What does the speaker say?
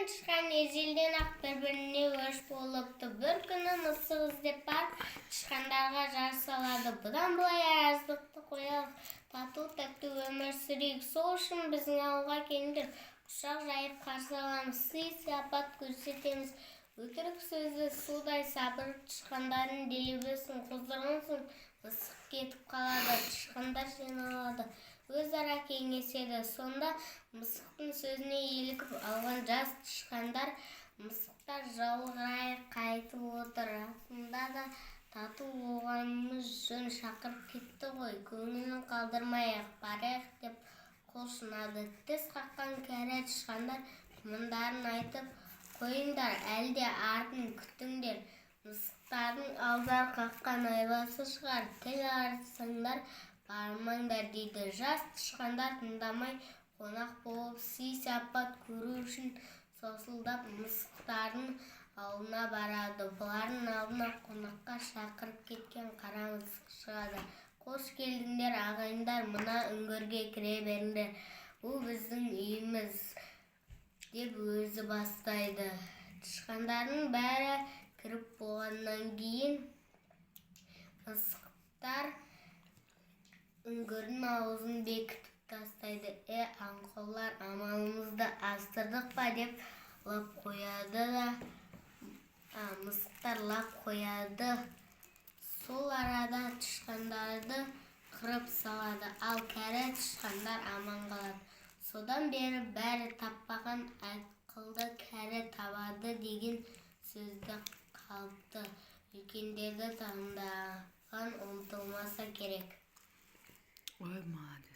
Пен тышқан ежелден-ақ бір-біріне өш болыпты. Бір күні мысық іздеп барып, тышқандарға жар салады: «Бұдан былай араздықты қоялық, тату-тәтті өмір сүрейік. Сол үшін біздің ауылға келіңдер, құшақ жайып қарсы аламыз, сый-сияпат көрсетеміз». Өтірік сөзді судай сапырып, тышқандардың делебесін қоздырған соң, мысық кетіп қалады. Тышқандар жиналады, өзара кеңеседі. Сонда мысықтың сөзіне елігіп алған жас тышқандар: «Мысықтар жауығырайық қайтып отыр. Расында да, тату болғанымыз жөн. Шақырып кетті ғой, көңілін қалдырмайық, барайық», – деп құлшынады. Тіс қаққан кәрі тышқандар қымандарын айтып: «Қойыңдар, әлі де артын күтіңдер. Мысықтардың алдар қаққан айласы шығар, тіл артсаңдар, бармаңдар», – дейді. Жас тышқандар тыңдамай, қонақ болып, сый-сияпат көру үшін саусылдап мысықтардың ауылына барады. Бұлардың алдына қонаққа шақырып кеткен қара мысық шығады. «Қош келдіңдер, ағайындар! Мына үңгірге кіре беріңдер, бұл біздің үйіміз», – деп өзі бастайды. Тышқандардың бәрі кіріп болғаннан кейін, мысықтар үңгірдің аузын бекітіп тастайды. «Е, аңқаулар, амалымызды аздырдық па?» – деп лап қояды да, мысықтар лап қояды. Сол арада тышқандарды қырып салады, ал кәрі тышқандар аман қалады. Содан бері бәрі «Таппаған ақылды кәрі табады» деген сөзді қалыпты. Үлкендерді тыңдаған ұмытылмаса керек. Ой, молодец.